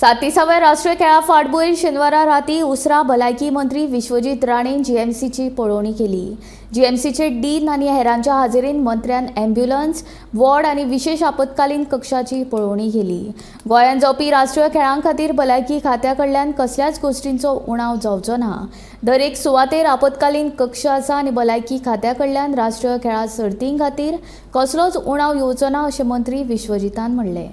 सातिसाव्या राष्ट्रीय खेळा फाटभूंयेर शेनवारा राती उसरा भलायकी मंत्री विश्वजीत राणे जीएमसीची पळोवणी केली. जीएमसीचे डीन आनी हेरांच्या हाजेरीन मंत्र्यान ॲम्ब्युलन्स, वॉर्ड आनी विशेष आपत्कालीन कक्षाची पळोवणी केली. गोंयांत जावपी राष्ट्रीय खेळां खातीर भलायकी खात्या कडल्यान कसल्याच गोश्टींचो उणाव जावचो ना. दरेक सुवातेर आपत्कालीन कक्ष आसा आनी भलायकी खात्या कडल्यान राष्ट्रीय खेळां सर्तीं खातीर कसलोच उणाव येवचो ना, अशें मंत्री विश्वजीतान म्हणलें.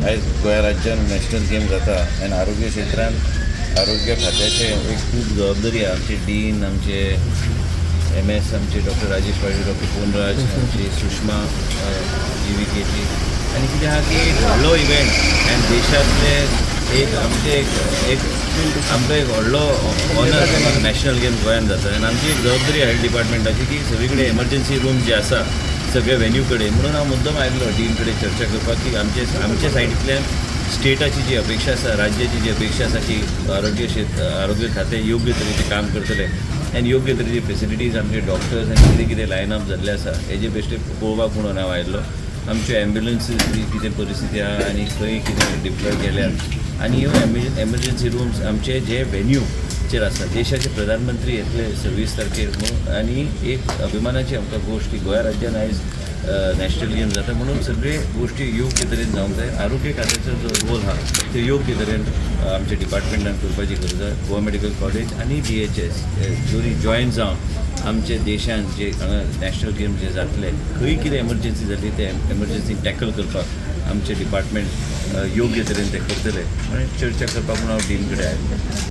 आयज गोंया राज्यान नॅशनल गेम जाता आनी आरोग्य क्षेत्रान आरोग्य खात्याचें एक खूब जबाबदारी आहा. आमचे डीन, आमचे एम एस, आमचे डॉक्टर राजेश पाटील, डॉक्टर पोनराज, आमची सुषमा जीव्हीकेची. आनी कितें आहा की एक व्हडलो इव्हेंट आनी देशांतले एक आमचे एक एक आमकां एक व्हडलो ऑनर, नॅशनल गेम गोंयांत जाता आनी आमची एक जबाबदारी हेल्थ डिपार्टमेंटाची की सगळी कडेन एमर्जन्सी रूम जे आसा सगळे व्हेन्यू कडेन. म्हणून हांव मुद्दम आयिल्लो डीन कडेन चर्चा करपाक की आमचे आमचे सायडींतल्यान स्टेटाची जी अपेक्षा आसा, राज्याची जी अपेक्षा आसा की आरोग्य खातें योग्य तरेचें काम करतलें आनी योग्य तरेची फेसिलिटीज, आमचे डॉक्टर्स आनी कितें कितें लायन अप जाल्लें आसा, हेजे बेश्टे पळोवपाक म्हणून हांव आयिल्लो. आमच्यो एम्ब्युलन्सीची कितें परिस्थिती आहा आनी खंय कितें डिप्लॉय केल्यात आनी ह्यो एमर्जन्सी रुम्स आमचे जे व्हेन्यूचेर आसा. देशाचे प्रधानमंत्री येतले 26 तारखेर म्हणून आनी एक अभिमानाची आमकां गोश्ट की गोंया राज्यान आयज नॅशनल गेम जाता. म्हणून सगळे गोश्टी योग्य तरेन जावंक जाय. आरोग्य खात्याचो जो रोल आहा ते योग्य तरेन आमच्या डिपार्टमेंटान करपाची गरज आहा. गोवा मेडिकल कॉलेज आनी जीएचएस दोनी जॉयन जावन आमच्या देशान जे हांगा नॅशनल गेम जे जातले, खंय कितें एमर्जन्सी जाली, ते एमर्जन्सी टॅकल करपाक आमचें डिपार्टमेंट योग्य तरेन ते करतले म्हणून चर्चा करपाक म्हणून हांव डीन कडेन आयिल्लो.